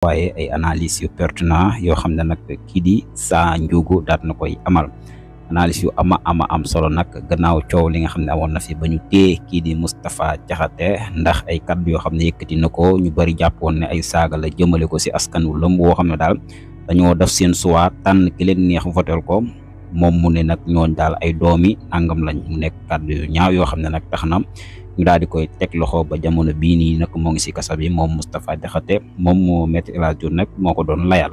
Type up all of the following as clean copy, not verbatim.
waaye ay analyse yu pertinent yoo xam ne nag kii di Sa Ndiogou daat na koy amal analyse yu ama am solo nag gannaaw coow li nga xam ne amoon na fi ba ñu téye kii di Moustapha Diakhaté ndax ay kaddu yoo xam ne yëkkati na ko ñu bëri jàppoon ne ay saaga la jëmale ko si askan wu lëmb woo xam ne daal dañoo def seen choix tànn ki leen neex votel ko moom mu ne nag ñooñ daal ay doomi nangam lañ mu nekk kaddu yu ñaaw yoo xam ne nag tax na ñu daal di koy teg loxo ba jamono bii nii nag moo ngi si kasa bi moom Moustapha Diakhaté moom moo Maître El Hadji Diouf nag moo ko doon layal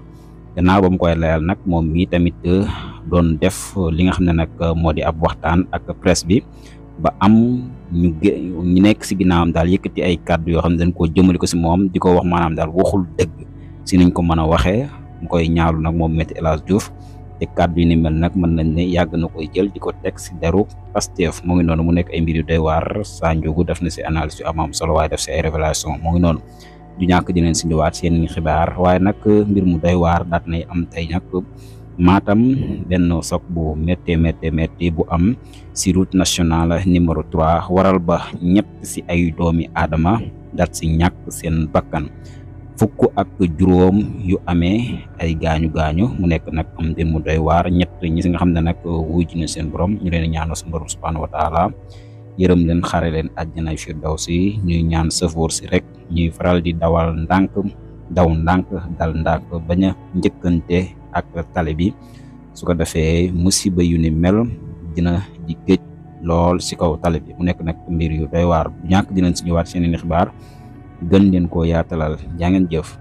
gannaaw ba mu koy layal nag moom mii tamit doon def li nga xam ne nag moo di ab waxtaan ak presse bi ba am ñu nekk si ginnaawam daal yëkkati ay kàddu yoo xam ne dañ koo jëmale ko si moom di ko wax maanaam daal waxul dëgg si niñ ko mën a waxee mu koy ñaalu nag moom Maître El Hadji Diouf te kàddu yi ni mel nag mën nañ ne yàgg na koy jël di ko teg si deru Pastef moo ngi noonu mu nekk ay mbir yu doy waar Sa Ndiogou def na si analyse yu am solo waaye def si ay révélation moo ngi noonu du ñàkk dinañ si ñëwaat seen xibaar waaye nag mbir mu doy waar daat nay am tey nag Matam benn soog bu métti bu am si route nationale numéro 3 waral ba ñett si ay doomi aadama daat si ñàkk seen bakkan fukk ak juróom yu amee ay gaañu mu nekk nag am mbir mu doy waar ñett ñi si nga xam ne nag wuy ji na seen borom ñu leen ñaanal su borom subhanahu wa taala yërëm leen xare leen àjjana firdawsi ñuy ñaan sëfoor si rek ñuy faral di dawal ndànk daw ndànk dal ndànk bañ a njëkkante ak tali bi su ko defee musiba yu ni mel dina di géej lool si kaw tali bi mu nekk nag mbir yu doy waar ñàkk dinañ si ñëwaat seen xibaar gën leen koo yaatalal jaa ngeen jëf.